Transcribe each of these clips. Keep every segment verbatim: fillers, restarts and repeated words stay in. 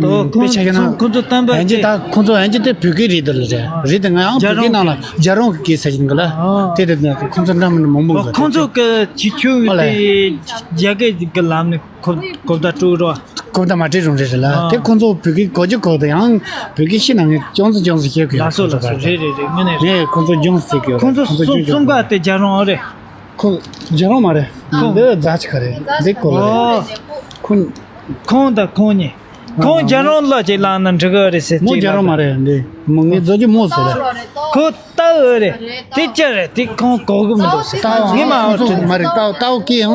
དོ་དཔེ་ཆ་ཤེས་ན། ཁོང་ཚོ་བསྟན་པ་ཡན་ཆད་ད་ཁོང་ཚོ་ཡན་ཆད་དེ་བོད་སྐད་རེད་དེ་ལ་རེད། རེད་དེ་ང་ཡང་བོད་སྐད་ནང་ལ་རྒྱལ་རོང་གི་སྐད་ཟེར་གྱིན་གི་ལ། དེ་དེ་ཁོང་ཚོ་འདྲ་མི་འདྲ་མང་པོ་འགོ་ཁོང་ཚོ་གི་ཆི་ཆུ་ཨོ་ལེ། དེ་རྒྱ་སྐད་གི་ལམ་ནས་གོ་གོ་བརྡ་སྤྲོད་རོགས། གོ་བརྡ་མ་སྤྲད་རུང་རེད་རེད་ལ། དེ་ཁོང་ཚོ་བོད་སྐད་གོ་རྒྱུ་གོ་དེ་ཡང་བོད་སྐད་ཤེས་ན་ངས་ཅུང་ཙམ་ཅུང་ཙམ་ཤེས་གི་ཡོད། ལགས་སོ་ལགས་སོ། རེད་རེད་རེད། དངོས་གནས་རེད། ཁོང་ཚོ་ཅུང་ཙམ་ཤེས་གི་ཡོད། ཁོང་ཚོ་ཁོང་ཚོ་གསུམ་ཅུང་ཙམ་གསུམ་ག་དེ་རྒྱལ་རོང་ཨོ་རེད། ཁོ་རྒྱལ་རོང་མ་རེད། ཁོ་འདི་རྫ་ཆུ་ཁ་རེད། འདི་གོ་ལ་རེད། ཨོ། ཁོ་ཁོང་དང་ཁོང་གཉིས། ཁོང་རྒྱལ་རོང་ལ་ཅིག་ལངས་ན་འགྲིག་གི་རེད་ཟེར། མོ་ཅིག་རྒྱལ་རོང་ལ་མ་རེད། འདི་མོ་ངའི་རྫོགས་རྒྱུ་མོ་ཟེར་རེད། ཁོ་ལྟ་འོས་རེད། དེ་ཅི་རེད། དེ་ཁོང་གོ་གི་མི་འདུག་ཟེར། ལྟ་ངས་མ་འོ་ཁོང་ཚོ་དྲན། མ་རེད། ལྟ་ལྟ་སྐད་ཡང་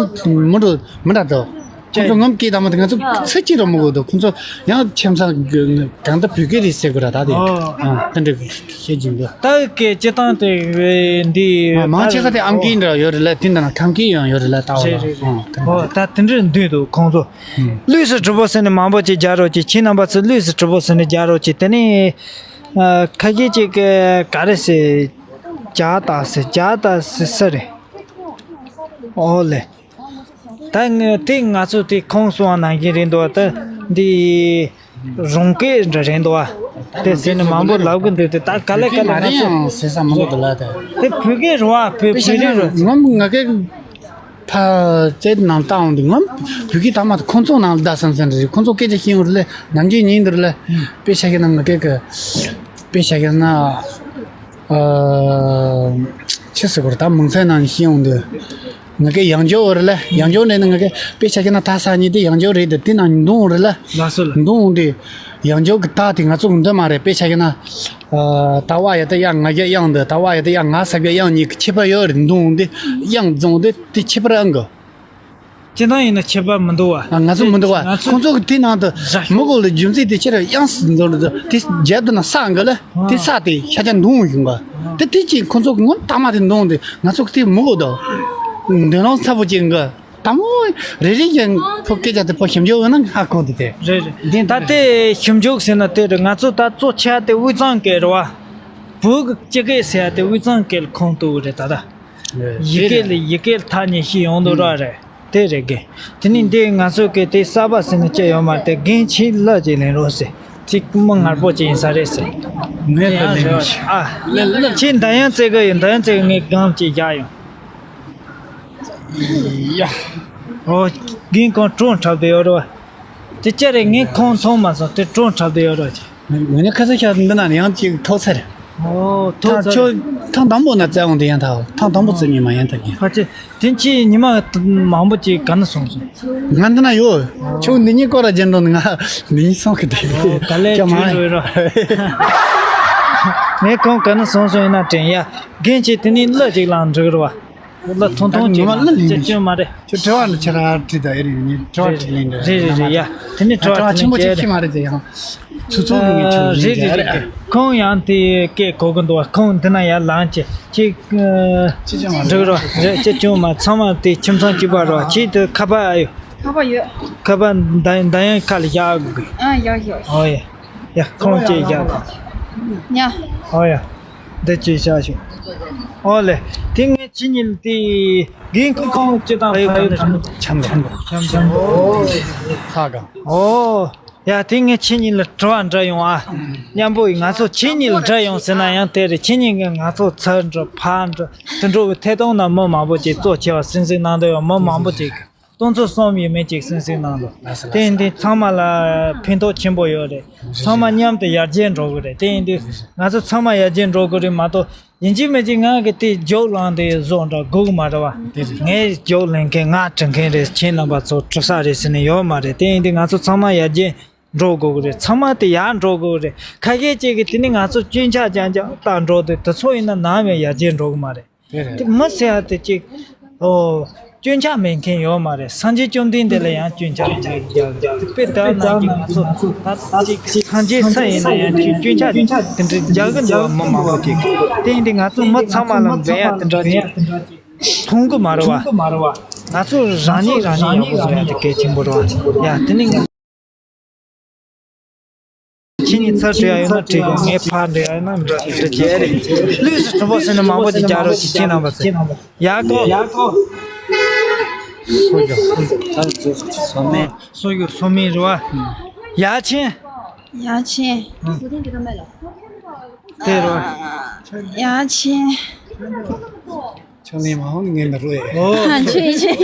མི་འགྲོ་མི་འདྲ་འདུག་ཁོང་ཚོ་ངམ་སྐད་དང་མ་དེ་ང་ཚོ་ཚིག་གཅིག་ར་མི་གོ་འདུག་ཁོང་ཚོ་ཡང་ཁྱིམ་ཚང་གང་ལྟར་བོད་སྐད་རེད་ཟེར་དགོས་ར། ད་དེ་ཨོ། ཨ་དེ་འདྲ་བཤད་ཀྱིན་འདུག་ལྟ་སྐད་སྤྱི་བཏང་དེ་འདི་མང་ཆེ་ས་དེ་ཨམ་སྐད་འདྲ་ཡོད་རེད་ལ། དེ་འདྲ་ན་ཁམས་སྐད་ཡང་ཡོད་རེད་ལ། ལྟ་བ་རེད་ལ། རེད་རེད། ཨོ་དེ་འདྲ་ཨོ་ད་དེ་འདྲ་འདུག་ཁོང་ཚོ། ལུས་སུ་གྲུབ་པོ་ཟེར་ནས་མང་པོ་ཅིག་རྒྱག་རོགས་གྱིས། ཁྱེད་རྣམ་པ་ཚོ་ལུས་སུ་གྲུབ་པོ་ཟེར་ནས་རྒྱག་རོགས་གྱིས། དེ་ནས་ཨ་ཁ་ཤས་ཅིག་གིས་ག་རེ་ཟེར། ཇ་ཏ་ཟེར། ཇ་ཏ་ཟེར་ས་རེད། ཨོ་ལེ། ད་ངས་དེ་ང་ཚོ་དེ་ཁོང་གསུངས་པ་ནང་བཞིན་རེད་འདུག་ད་འདི་རོང་སྐད་འདྲ་རེད་འདུག་བ། དེ་ཟེར་ནས་མང་པོ་ལབ་གི་འདུག་དེ་ད་ག་ལེ་ག་ལེ་ང་ཚོ་ཟེར་ས་མང་པོ་འདུག་ལ། དེ་དེ་བོད་སྐད་རེད་བ། བོད་བོད་རིགས་རེད། ངམ་ང་གི་ཕ་རྩེད་ནང་བཏང་འདུག་ངམ་བོད་སྐད་དག་མ་ཁོང་ཚོ་ནང་ལ་བསྡད་སམ་སེམས་རེད། ཁོང་ཚོ་སྐད་ཆ་ཤེས་ཡོང་རེད་ལ། ནམ་རྒྱུན་ཉིན་འདིར་ལ་དཔེ་ཆ་ཤེས་ན་ང་སྐད་གི་དཔེ་ཆ་ཤེས་ན་ཨ་ཆི་ཟེར་དགོས་རེད། ད་མིང་ཚད་ནང་ཤེས་ཡོང་འདུག་ང་གི་ཡང་འཇོག་རེད་ལ། ཡང་འཇོག་ནས་ནི་ང་གི་དཔེ་ཆ་ཤེས་ན་ད་ས་གཉིས་དེ་ཡང་འཇོག་རེད་དེ། དེ་ནང་འདུང་རེད་ལ། ལགས་སོ་ལགས། འདུང་དེ་ཡང་འཇོག་གི་ད་དེ་ང་ཚོ་འདི་མ་རེད། དཔེ་ཆ་ཤེས་ན་ཨ་ད་བ་ཡ་ད་ཡ་ང་རྒྱ་དབྱངས་འདི། ད་བ་ཡ་ད་ཡ་ང་ས་རྒྱ་དབྱངས་གཉིས་ཀྱི་ཁྱད་པར་ཡོད་རེད། འདུང་དེ་དབྱངས་རྫོང་དེ་དེ་ཁྱད་པར་ཨང་གི་སྤྱིར་བཏང་ཡིན་ན་ཁྱད་པར་མི་འདུག་བ། ང་ཚོ་མི་འདུག་བ། ང་ཚོ་ཁོང་ཚོ་གི་དེ་ནང་དུ་མི་གོ་ལ་རྒྱུ་མཚན་དེ་ཁྱེད་རང་དབྱངས་སུ་འཛིན་རེད། དེ་རྒྱབ་ཏུ་ན་ས་འགའ་ལ་དེ་ས་དེ་ཤ་ཆ་འདུང་བཞིན་པ་དེ། དེ་ཅིག་ཁོང་ཚོ་གི་ངོ་མ་ཐ་མ་དེ་འདུང་དེ་ང་ཚོ་གི་དེ་མི་གོ་དོ། འདོད་རང་ཚ་པོ་ཅན་གི་དང་མོ་རེ་རེ་ཅན་ཕོ་སྐད་ཆ་དེ་ཕོ་ཞིབ་འཇུག་ཡོད་ན་ཧ་གོ་དེ་དེ་རེད་རེད། དེ་ད་དེ་ཞིབ་འཇུག་ཟེར་ན་དེ་རེད། ང་ཚོ་ད་གཙོ་ཆེ་བ་དེ་དབུས་གཙང་སྐད་རེད་བ། བོད་ཀྱི་སྤྱི་སྐད་ཟེར་ཡ་དེ་དབུས་གཙང་སྐད་ལ་ཁོངས་གཏོགས་རེད་ད་ལྟ། ཡི་གེ་ལ་ཡི་གེ་ལ་ཐག་ཉེ་ཤོས་ཡོང་དུ་ར་རེད། དེ་རེད་དགེ། དེ་ནི་འདི་ང་ཚོ་གི་དེ་གསར་པ་ཟེར་ནས་སྐྱེ་ཡོད་མ་རེད། དེ་རྒན་ཁྱེད་གླུ་ཅིག་ལེན་རོགས་ཟེར། ཅིག་མི་ངར་པོ་ཅིག་ཡིན་ས་རེད་ཟེར། ངས་གླུ་ལེན་མི་ཤེས། ཨ། ཁྱེད་འདི་ཡང་རྩེ་གི་ཡིན། འདི་ཡང་རྩེ་གི་ངས་སྒམ་ཅིག་བཞག་ཡོང་། ཡ། ཨོ། རྒན་ཁོང་བྲོ་འཁྲབ་བསྡད་ཡོད་རེད་བ། དེ་ཅི་རེད། ངས་ཁོང་མཐོང་མ་སོང་། དེ་བྲོ་འཁྲབ་བསྡད་ཡོད་རེད་ཅེ། ང་ནི་ཁ་སང་ཤར་འདི་ན་ཡང་ཅིག་ཐོག་ཚར། ཨོ་ཐོག་ཚར། ཁྱོད་ཐེངས་དང་པོ་ན་བཙལ་འོང་དེ་ཡང་ཐག་ཐེངས་དང་པོ་བཙལ་ཉིན་མ་ཡང་ཐག་གི་ཕལ་ཆེར་དེ་ཁྱེད་ཉི་མ་མང་པོ་ཅིག་ག་ན་སོང་སོང་། ང་འདི་ན་ཡོད། ཁྱོད་འདི་གཉིས་སྐོར་ར་རྒྱན་འགྲོ་ནི་ང་འདི་གཉིས་སོང་གི་དེ་ཨོ་ག་ལེ་ཁྱོད་མ་ཁྱོད་རོ་རོ། ངས་ཁོང་ག་ན་སོང་སོང་ཡིན་ན་དྲན་ཡ། རྒན་ཁྱེད་དེ་ནས་གླུ་ཅིག་བླངས་འགྲིག་རོ་བ། ལ་ཐུང་ཐུང་ཅིག་ང་ལ་ལིང་ཅི་ཅུང་མ་རེད། ཁྱོད་དྲི་བ་འདི་ཁྱེད་རང་དྲིས་ད་ཨེ་རེད། ངས་དྲི་བ་དྲིས་ལིང་འདྲ་རེད་རེད་རེད་ཡ། དེ་ནི་དྲི་བ་དྲི་བ་ཆེན་པོ་ཅིག་ཁྱེད་མ་རེད་དེ་ཡང་ཚུ་ཚུ་ལུ་ངས་ཁྱོད་རེད་ལིང་རེད་རེད། ཁོང་ཡང་དེ་སྐད་གོ་གི་འདུག་ཁོང་འདི་ན་ཡར་ལངས་ཅི་ཅིག་འགྲིག་རོ་རེད། ཅི་ཅུང་མ་ཚང་མ་དེ་ཁྱིམ་ཚང་གཅིག་པ་རོ། ཁྱེད་དེ་ཁ་པར་ཨ་ཡོད། ཁ་པར་ཡོད། ཁ་པར་འདི་འདི་ཡང་ཁ་ལ་བཞག་དགོས། ཨ་ཡག་ཡག་ཨོ་ཡ། ཡ་ཁོང་ཅིག་བཞག་དང་། ཉ། ཨོ་ཡ། འདི་ཅིག་བཞག་ཤོག་ཨོ་ལེ། དེ་ངས་ཁྱེད་གཉིས་དེ་རྒན་ཁོང་ཁོང་ཅི་དང་ཕ་ཡུལ་གང་ནས་བྱུང་། འཆམ་འཆམ་འཆམ་འཆམ། ཨོ། ཧ་ག་ཨོ། ཡ་དེ་ངས་ཁྱེད་གཉིས་ལ་དྲི་བ་འདྲི་ཡོང་ཨ། མཉམ་པོ་ཡིན། ང་ཚོ་ཁྱེད་གཉིས་ལ་འདྲི་ཡོང་ཟེར་ན་ཡང་དེ་རེད། ཁྱེད་གཉིས་ཀྱིས་ང་ཚོ་ཚུར་འདྲི་ཕར་འདྲི་དེ་འདྲ་བའི་ཐད་གཏོང་ན་མི་མང་པོ་ཅིག་གཙོ་ཆེ་བ་སེམས་སེམས་གནང་འདོད་ཡོད། མི་མང་པོ་ཅིག་གཏོང་ཚོད་གསུམ་ཡས་མས་ཅིག་སེམས་སེམས་གནང་འདུག་དེ་ཡིན་དུས་ཚང་མ་ལ་ཕན་ཐོགས་ཆེན་པོ་ཡོད་རེད། ཚང་མ་མཉམ་དུ་ཡར་རྒྱས་འགྲོ་གི་རེད། དེ་ཡིན་དུས་ང་ཚོ་ཚང་མ་ཡར་རྒྱས་འགྲོ་གི་རེད་མ་གཏོགས། ཡིན་གཅིག་མིན་གཅིག་ང་གི་དེ་རྒྱུགས་ལངས་དེ་བཟོ་འདྲ་དགོས་ཀྱི་མ་རེད་བ། དེ་རེད། ངས་རྒྱུགས་ལེན་མཁན་ང་བྲི་མཁན་རེད། ཁྱེད་རྣམ་པ་ཚོ་བྲི་ས་རེད་ཟེར་ནས་ཡོད་མ་རེད། དེ་ཡིན་དུས་ང་ཚོ་ཚང་མ་ཡར་རྒྱས་འགྲོ་དགོས་ཀྱི་རེད། ཚང་མ་དེ་ཡར་འགྲོ་དགོས་ཀྱི་རེད། ཁ་ཤས་ཅིག་གིས་དེ་ནི་ང་ཚོ་སྐྱོན་ཆ་རྐྱང་རྐྱང་བཏགས་འགྲོ་དེ་དེ་ཚོ་ཡིན་ན་ནམ་ཡང་ཡར་རྒྱས་འགྲོ་གི་མ་རེད། དེ་རེད། དེ་མི་ཟེར་ཡ་དེ་ཅིག་ཨོ། སྐྱོན་ཆ་མེད་མཁན་ཡོད་མ་རེད། སངས་རྒྱས་བཅོམ་ལྡན་འདས་ལ་ཡང་སྐྱོན་ཆ་མེད་མཁན་ཡོད་རེད། དེ་དཔེ་ལྟ་ན་གི་ང་ཚོ་ད་ཅིག་སངས་རྒྱས་ས་ཡིན་ན་ཡང་ཅིག་སྐྱོན་ཆ་དེ་འདྲ་རྒྱག་གི་འདུག་བ། མི་མང་པོ་ཅིག་དེ་ཡིན་དུས་ང་ཚོ་མི་ཚང་མ་ལ་འབད་ཡ་དེ་འདྲ་ཅིག་མཐོང་གི་མ་རེད་བ། ང་ཚོ་རང་ཉིད་རང་ཉིད་ཡག་པོ་བཟོ་ཡ་དེ་གལ་ཆེན་པོ་རེད་བ། ཡ་དེ་ནི། ཁྱེད་གཉིས་ཚུར་འགྲོ་ཡ་ཡོད་ན་འགྲིག་གི། ངས་ཕར་འགྲོ་ཡ་ཡོད་ན་འགྲོ་འགྲོ་གི་རེད། ལུས་སུ་གྲུབ་པ་ཟེར་ནས་མང་པོ་ཅིག་རྒྱག་རོགས་ཅིག་ཁྱེད་རྣམ་པ་ཚོས། ཡག་གོ། སོ་རྒྱུ་སོ་མེད། སོ་རྒྱུ་སོ་མེད་རེད་བ། ཡ་ཆེན། ཡ་ཆེན། དེ་རོ། ཡ་ཆེན། ཆང་ལེན་མ་འོང་ངས་མི་རོ་ཡ། ཨོ། ཆེན་ཆེན།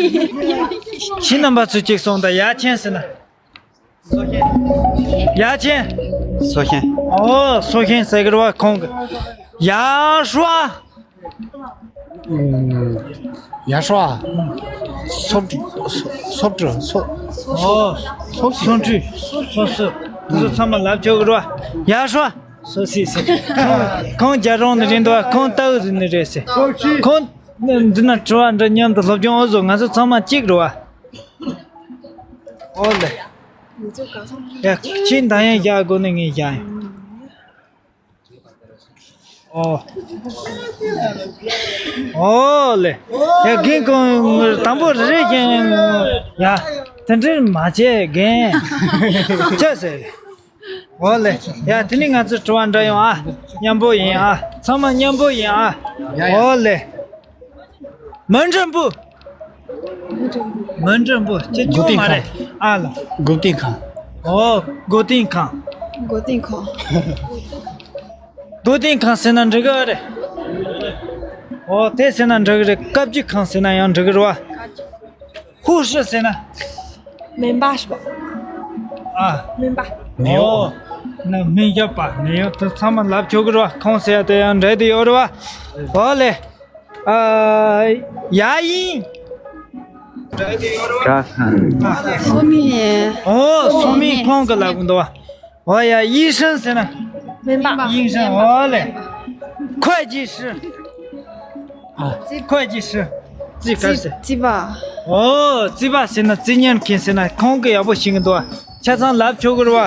ཁྱེད་རྣམ་པ་ཚོས་གཅིག་གསུངས་དང་། ཡ་ཆེན་ཟེར་ན། ཡ་ཆེན། སོ་ཤན། ཨོ། སོ་ཤན་ཟེར་གི་རེད་བ། ཁོང་གི། ཡ་ཧྲུའ། ཡ་ཧྲུའ། སོབ་སོབ་སོབ། ཨོ། སོབ་སོབ་ཁྲུས། སོབ་སོབ། འདི་ཚོ་ཚང་མ་ལབ་ཆོག་གི་རེད་བ། ཡ་ཧྲུའ། སོ་སི་སི། ཁོང་རྒྱ་རོང་ནས་རེད་འདུག་བ། ཁོང་ཏའུ་རི་ནས་རེད་ཟེར། ཁོང་འདི་ན་དྲི་བ་འདྲི་མཉམ་དུ་སློབ་སྦྱོང་འོ་བཟོ། ང་ཚོ་ཚང་མ་གཅིག་རེད་བ། ཨོ་ལེ། ཡ། ཁྱེད་འདང་ཡང་རྒྱག་དགོས་ནི་ངས་རྒྱག་ཡིན། ཨོ། ཨོ་ལེ། ཡ། རྒན་ཁོང་དང་པོ་རེད་རྒན། ཡ། དེ་འདྲ་མ་བྱེད་རྒན། ཅི་ཟེར། ཨོ་ལེ། ཡ། དེ་ནི་ང་ཚོ་དྲི་བ་འདྲི་ཡོང་ཨ། མཉམ་པོ་ཡིན་ཨ། ཚང་མ་མཉམ་པོ་ཡིན་ཨ། ཡ་ཡ། ཨོ་ལེ། མི་འགྲེང་བུ། མི་འགྲེང་བུ་ཅི་སྐྱོ་མ་རེད་ཨ་ལ། མགོ་རྟིང་ཁང་། ཨོ། མགོ་རྟིང་ཁང་། མགོ་རྟིང་ཁང་། མགོ་རྟིང་ཁང་ཟེར་ན་འགྲིག་གི་རེད། ཨོ། དེ་ཟེར་ན་འགྲིག་གི་རེད། བཀའ་བརྒྱུད་ཁང་ཟེར་ན་ཡང་འགྲིག་གི་རེད་བ། ཧུ་ཧྲི་ཟེར་ན། སྨན་པ་ཞིག་ཨ། སྨན་པ། ཨོ། ན་སྨན་ཞབས་པ་ནི་ཡང་དེ་ཚང་མ་ལབ་ཆོག་གི་རེད་བ། ཁོང་ཟེར་ཡ་དེ་ཡང་འགྲིག་དེ་ཡོད་རེད་བ། ཨོ་ལེ། ཨ། ཡ་ཡིན། ག་ས། སོ་མི། ཨོ། སོ་མི་ཁོང་གི་ལབ་གི་འདུག་བ། ཨོ་ཡ། ཡིན་ཧྲན་ཟེར་ན། སྨན་པ། ཡིན་ཧྲན། ཨོ་ལེ། ཁོས་ཀྱི་ཧྲི། ཨ། ཁོས་ཀྱི་ཧྲི། ཙི་ག་ཟེར། ཙི་པ། ཨོ། ཙི་པ་ཟེར་ན་ཙི་ཉན་མཁན་ཟེར་ན་ཁོང་གི་ཡག་པོ་ཤེས་གི་འདུག་ཆ་ཚང་ལབ་ཆོག་གི་རེད་བ།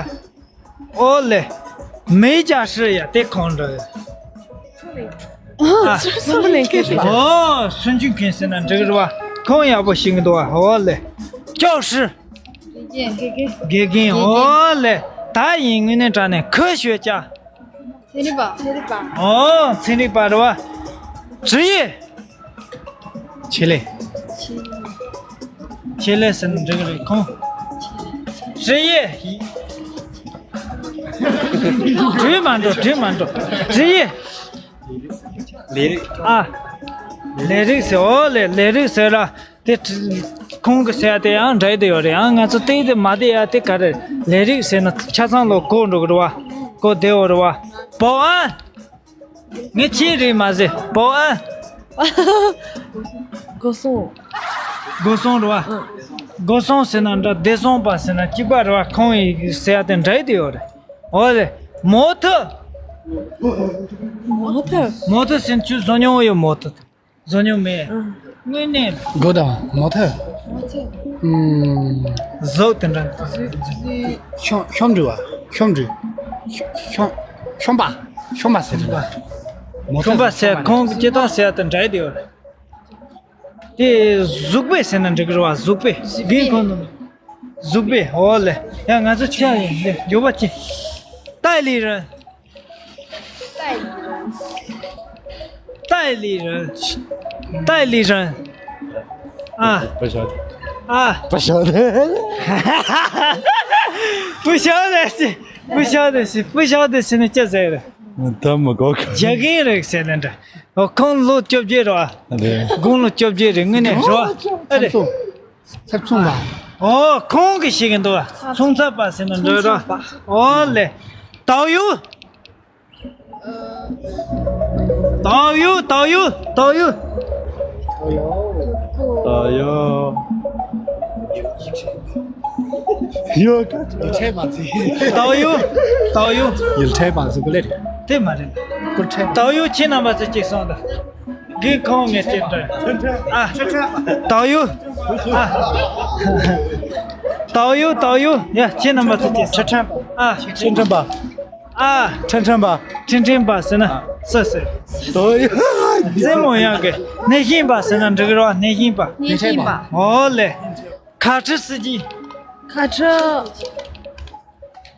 ཨོ་ལེ། མེ་ཅ་ཧྲི་ཡ་དེ་ཁོང་འདྲ། ཨ། སུན་ཅུན་མཁན་ཟེར་ན། ཨོ། སུན་ཅུན་མཁན་ཟེར་ན་འགྲིག་གི་རེད་བ། ཁོང་ཡག་པོ་ཤེས་གི་འདུག་བ། ཨོ་ལེ། ཅོག་ཧྲི། དགེ་རྒན། དགེ་རྒན། ཨོ་ལེ། ད་ཡིན་དངོས་གནས་དྲང་གནས་ཁོས་ཤོད་ཅག་ཚན་རིག་པ། ཚན་རིག་པ། ཨོ། ཚན་རིག་པ་རེད་བ། 职业། ཆེད་ལས། ཆེད་ལས་ཟེར་ན་འགྲིག་གི་རེད་ཁོང་། 职业། འགྲིག་མ་འགྲོ། འགྲིག་མ་འགྲོ། 职业། ལས་རིགས། ཨ། ལས་རིགས་ཟེར། ཨོ་ལེ། ལས་རིགས་ཟེར་ར། དེ་ཁོང་གི་ཟེར་ཡ་དེ་ཡང་འདྲ་དེ་ཡོད་རེད། ཡང་ང་ཚོ་བལྟས་དེ་མ་བལྟས་ཡ་དེ་ག་རེད། ལས་རིགས་ཟེར་ན་ཆ་ཚང་ལོ་གོ་འགྲོ་གི་རེད་བ། གོ་བདེ་བོ་རེད་བ། 保安། ངས་ཁྱེད་རེད་མ་ཟེར། 保安། སྒོ་སྲུང་། སྒོ་སྲུང་རེད་བ། སྒོ་སྲུང་ཟེར་ན་འདྲ། བདེ་སྲུང་པ་ཟེར་ན་གཅིག་པ་རེད་བ། ཁོང་ཡི་ཟེར་ཡ་དེ་འདྲ་དེ་ཡོད་རེད། ཨོ་ལེ། 模特། 模特། 模特་ཟེར་ན་ཁྱོད་བཟོ་མྱོང་ཡོད། 模特། བཟོ་མྱོང་མེད། དངོས་གནས། སྒོ་དང་མོ་ཐར། ཨུམ། གཟུགས་དེ་འདྲ། ཤོམ་ཤོམ་འབྲི་བ། ཤོམ་འབྲི། ཤོམ་ཤོམ་པ། ཤོམ་པ་ཟེར་བ། མོ་ཐར། ཤོམ་པ་ཟེར་ཁོང་གི་སྤྱིར་བཏང་ཟེར་དེ་འདྲ་དེ་ཡོད་རེད། དེ་གཟུགས་པོ་ཟེར་ན་འགྲིག་གི་རེད་བ། གཟུགས་པོ། རྒན་ཁོང་ནང་། གཟུགས་པོ། ཨོ་ལེ། ཡ་ང་ཚོ་ཆ་ཡིན་ལེ། འགྱོད་པ་ཆེ། 代理人། 代理人། 代理人། 啊。不晓得。啊。不晓得。不晓得是，不晓得是，不晓得是那叫谁的？他们搞可。རྒྱ་རྒན་རེད་ཟེར་ནས་འདྲ། ཨོ། ཁོང་ལོ་བཅོ་བརྒྱད་རེད་བ། རེད། དགུང་ལོ་བཅོ་བརྒྱད་རེད། དངོས་གནས་རེད་བ། ཨ་རེད། ཚབ་མཚུངས་པ། ཨོ། ཁོང་གིས་ཤེས་ཀྱི་འདུག་བ། ཚོང་ཚབ་པ་ཟེར་ན་འདྲ་ར། ཨོ་ལེ། 导游། 导游，导游，导游。导游。导游。导游，导游。 དེ་མ་རེད། 导游། ཁྱེད་རྣམ་པ་ཚོ་གཅིག་གསུངས་དང་། རྒན་ཁོང་ངས་ཅིག་འདྲི། ཨ། 导游། ཨ། 导游། 导游། ཡ། ཁྱེད་རྣམ་པ་ཚོ་གཅིག་གསུངས། ཨ། ཁྲིན་ཁྲིན་པ། ཨ། ཁྲིན་ཁྲིན་པ། ཁྲིན་ཁྲིན་པ་ཟེར་ན་སུ་ཟེར། 导游། རྩེད་མོ་ཡག་གི། 内行པ་ཟེར་ན་འགྲིག་གི་རེད་བ། 内行པ། 内行པ། ཨོ་ལེ། 卡车司机། 卡车།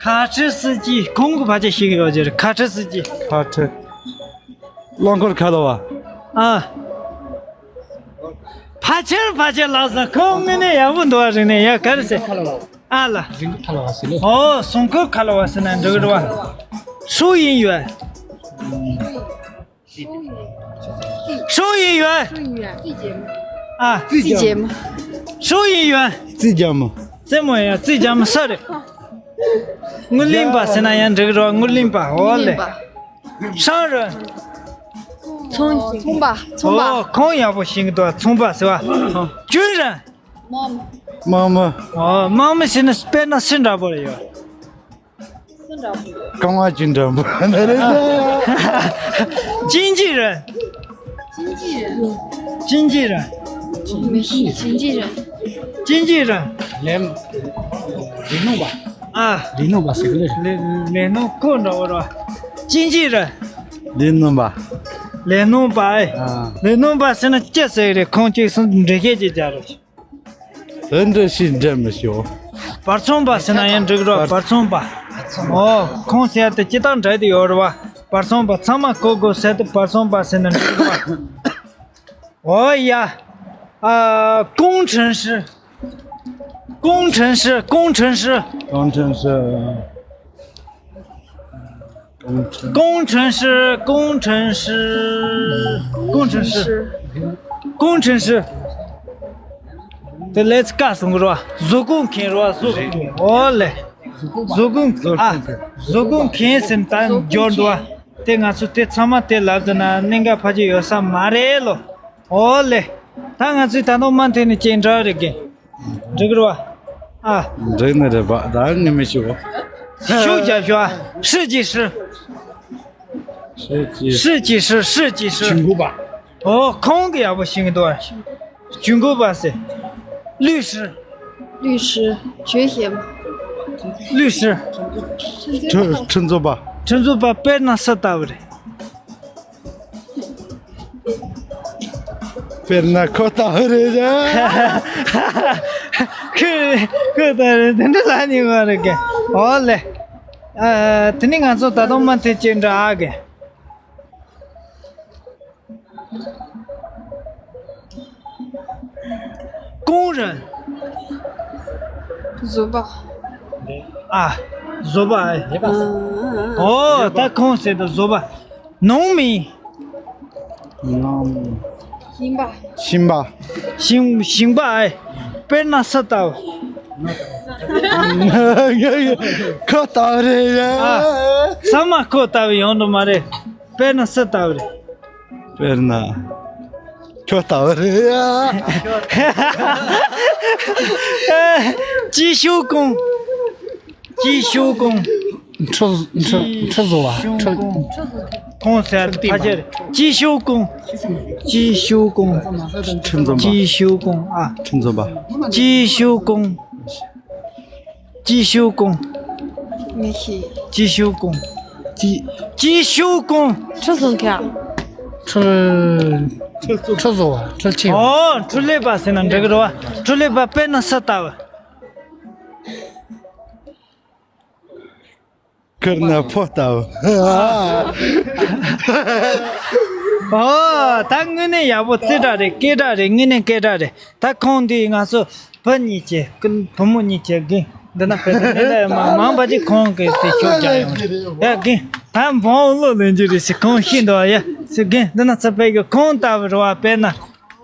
卡车司机། ཁོང་གི་ཕལ་ཆེར་ཤེས་ཀྱི་ཡོད་ཀྱི་རེད། 卡车司机། 卡车། རླངས་འཁོར་ཁ་ལོ་བ། ཨ། ཕལ་ཆེར་ཕལ་ཆེར་ལགས་སོ། ཁོང་དངོས་གནས་ཡག་པོ་འདུག་བ། རིག་གནས་ཡག་ག་རེ་ཟེར། ཨ་ལ། རིང་ཁ་ལ་བ་ཟེར་ལེ། ཨོ། སོང་ཁོ་ཁ་ལ་བ་ཟེར་ན་འགྲིག་རེད་བ། ཧྲུའུ་ཡིན་ཡོད། ཧྲུའུ་ཡིན་ཡོད། ཨ། ཙི་རྒྱ་མོ། ཧྲུའུ་ཡིན་ཡོད། ཙི་རྒྱ་མོ། རྩེད་མོ་ཡ་ཙི་རྒྱ་མོ་ས་རེད། དངུལ་ལིན་པ་ཟེར་ན་ཡང་འགྲིག་རོགས། དངུལ་ལིན་པ། འོ་ལེ། ཧྲང་རུ། ཚོང་ཚོང་པ་ཚོང་པ། ཨོ། ཁོང་ཡག་པོ་ཤེས་ཀྱི་འདུག་ཚོང་པ་ཟེར་བ། ཅུན་རུ། དམག་མི། ཨོ། དམག་མི་ཟེར་ན་དཔེར་ན་སུ་འདྲ་པོ་རེད་ཡོད། སུ་འདྲ་པོ་རེད། ཀ་མ་ཅུན་འདྲ་པོ་ནི་རེད། ཅིན་ཅི་རུ། ཅིན་ཅི་རུ། ཅིན་ཅི་རུ། མི་ཤེས། ཅིན་ཅི་རུ། ཅིན་ཅི་རུ། ལས་ལས་སྣོན་པ། ཨ། ལས་སྣོན་པ་ཟེར་གི་རེད། ལས་ལས་སྣོན་ཁོ་འདྲ་བོ་ར། ཅིན་ཅི་རུ། ལས་སྣོན་པ། ལས་སྣོན་པ་ཨེ། ཨ། ལས་སྣོན་པ་ཟེར་ན་ཅི་ཟེར་གི་རེད། ཁོང་གཅིག་གསུམ་འགྲེལ་བཤད་ཅིག་རྒྱག་རོགས། དེ་འདྲ་ཞིག་འདྲ་མི་ཤོག་བར་ཚོང་པ་ཟེར་ན་ཡང་འགྲིག་རོགས། བར་ཚོང་པ། ཨོ། ཁོང་ཟེར་ཡ་དེ་སྤྱིར་བཏང་འདྲ་དེ་ཡོད་རེད་བ། བར་ཚོང་པ་ཚང་མ་གོ་དགོས་ཟེར་དུས་བར་ཚོང་པ་ཟེར་ན་འགྲིག་རེད་བ། 哦呀，啊，工程师，工程师，工程师，工程师，工程师，工程师，工程师，工程师。对，来自干什么是吧？做工看是吧？做工，哦嘞，做工啊，做工看是咱角度啊。 དེ་ང་ཚོ་དེ་ཚང་མ་དེ་ལབ་དུས་ན་གནད་འགག་ཕལ་ཆེར་ཡོད་ས་མ་རེད་ལོ། ཨོ་ལེ། ད་ང་ཚོས་ད་དུང་མ་མཐུན་ནས་ཅིག་འདྲ་རེད་གི། འགྲིག་རེད་བ། ཨ། འགྲིག་ནི་རེད་པ། ད་ངས་མི་ཤེས་བ། ཤུགས་རྒྱབ་ཤོག་ཨ། 设计师། 设计师། 设计师，设计师。 ཇུས་འགོད་པ། ཨོ། ཁོང་གི་ཡག་པོ་ཤེས་ཀྱི་འདུག་ཨ། ཇུས་འགོད་པ་ཟེར། 律师། 律师། 律师། ཁྲིམས་ཁྲིམས་རྩོད་པ། ཁྲིམས་རྩོད་པ་དཔེར་ན་སུ་ལྟ་བུ་རེད། དཔེར་ན་ཁོ་ལྟ་བུ་རེད་ཡ། ཁོ་ཁོ་ལྟ་བུ་རེད། དེ་འདྲ་ལབ་ནི་མ་རེད་གི། ཨོ་ལེ། ཨ། དེ་ནི་ང་ཚོ་ད་དུང་མ་མཐུན་ཅིག་འདྲ་ཨ་གི། 工人། བཟོ་པ། ཨ། བཟོ་པ་ཨེ། ཨ། ཨོ། ད་ཁོང་ཟེར་དུས་བཟོ་པ། 农民། 农民། ཞིང་པ། ཞིང་པ། ཞིང་ཞིང་པ་ཨེ། དཔེར་ན་སུ་ལྟ་བུ། ཁོ་ལྟ་བུ་རེད་ཡ། ཨ། ཚང་མ་ཁོ་ལྟ་བུ་ཡོང་འགྲོ་མ་རེད། དཔེར་ན་སུ་ལྟ་བུ་རེད། དཔེར་ན། ཁྱོད་ལྟ་བུ་རེད་ཡ། 维修工། 维修工། ཁྲི་ཁྲི་ཁྲི་བཟོ་བ། ཁྲི། ཁོང་ཟེར་ཕ་ཆེར། 维修工། 维修工། ཁྲི་འཛོམས་པ། 维修工ཨ། ཁྲི་འཛོམས་པ། 维修工། 维修工། 没戏。 维修工། 维维修工། ཁྲི་བཟོ་མཁན། ཁྲི། ཁྲི་བཟོ་བ། ཁྲི་ཆེ་བ། ཨོ། འཕྲུལ་ལས་པ་ཟེར་ན་འགྲིག་གི་རེད་བ། འཕྲུལ་ལས་པ་དཔེར་ན་སུ་ལྟ་བུ། ཁིར་ན་ཕོ་ལྟ་བུ། ཨོ། ད་དངོས་གནས་ཡག་པོ་རྩེ་གྲས་རེད། སྐད་གྲགས་རེད། དངོས་གནས་སྐད་གྲགས་རེད། ད་ཁོང་འདི་ང་ཚོ་བུ་གཉིས་ཀྱི་བུ་མོ་གཉིས་ཀྱི་རྒན་འདི་ན་ཕེབས་ཏེ་ནས་ལས་མ་མང་པ་ཅིག་ཁོང་གི་དེ་ཤོག་རྒྱག་ཡོང་རེད། ཡ་རྒན། ད་འབོང་བློ་ལེན་རྒྱུ་རེད་ཟེར་ཁོང་ཤེས་འདུག་ཡ་ཟེར། རྒན་འདི་ན་ཚ་པའི་གི་ཁོང་ལྟ་བུ་རེད་བ། དཔེར་ན་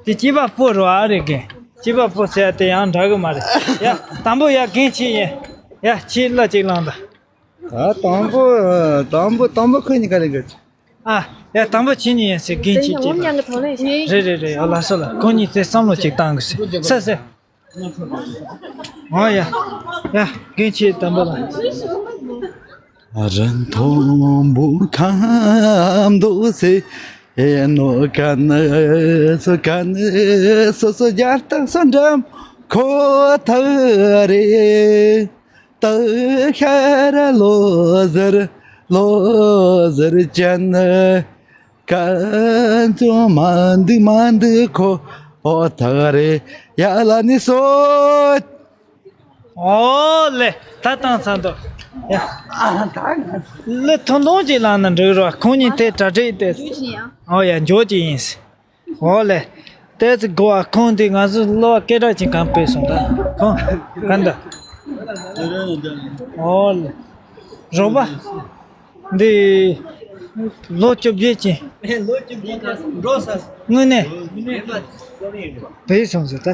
དེ་སྐྱེས་པ་ཕོ་རེད་བ། ཨ་རེད་རྒན། སྐྱེས་པ་ཕོ་ཟེར་ཡ་དེ་ཡང་འདྲ་གི་མ་རེད། ཡ་དང་པོ་ཡ་རྒན་ཁྱེད་ཡིན། ཡ་ཁྱེད་གླུ་ཅིག་བླངས་དང་། ད་དང་པོ་དང་པོ་དང་པོ་ཁོ་གཉིས་ཀ་རེད་གི། ཨ། ཡ་དང་པོ་ཁྱེད་གཉིས་ཡིན་ཟེར། རྒན་ཁྱེད་ཀྱིས། རེད་རེད་རེད། ཡ་ལགས་སོ་ལགས། ཁོང་གཉིས་ཚེ་བསམ་བློ་ཅིག་བཏང་གི་ཟེར། ཟེར་ཟེར། ཨོ་ཡ། ཡ་རྒན་ཁྱེད་དང་པོ་ལ། རི་མཐོན་པོའི་ཁམས་འདུག་སེ། ཨེ་ནོ་ག་ནི་སུ་ག་ནི་སུ་སུ་རྒྱ་སྟག་སུ་འགྲམ་ཁོ་ཐག་རེད། སྟག་ཤར་ལོ་ཟེར་ལོ་ཟེར་ཅན། ག་ཚོད་མ་འདུག་མ་འདུག་ཁོ་ཨོ་ཐག་རེད་ཡ་ལ་ནི་སོ། ཨོ་ལེ། ད་བཏང་ཚར་འདུག་ཡ། ལེ་ཐུང་ཐུང་ཅིག་བླངས་ན་འགྲིག་རོགས། ཁོང་གཉིས་དེ་གྲ་སྒྲིག་དེ། ཨོ་ཡ་འཇོག་ཅིག་ཡིན། ཨོ་ལེ། ཏོག་ཙམ་འགོར་བ། ཁོང་དེ་ང་ཚོ་གླུ་བ་སྐད་གྲགས་ཅན་གང་ཕེབས་སོང་། ད་ཁོང་ག་འདི། ཨོ་ལེ། རོགས་པ། འདི། ལོ་བཅོ་བརྒྱད་ཅན། ལོ་བཅོ་བརྒྱད་ཅན་འགྲོ་ས། དངོས་གནས། བོད་སོང་ཟེར་ད།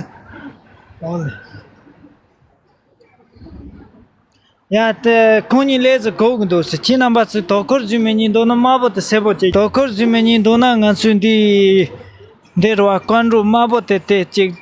ཨོ་ལེ། ཡ་དེ་ཁོང་གཉིས་ལས་ཟིག་གོ་གི་འདུག་ཟེར། ཁྱེད་རྣམ་པ་ཚོས་དོ་ཁུར་བཟོས་མེད་ཉིན་འདུག་ན་དམར་པོ་དེ་སེར་པོ་ཅིག་དོ་ཁུར་བཟོས་མེད་ཉིན་འདུག་ན་ང་ཚོས་འདི། འདི་རུ་བ་ཀོན་རུ་དམར་པོ་དེ་དེ་ཅིག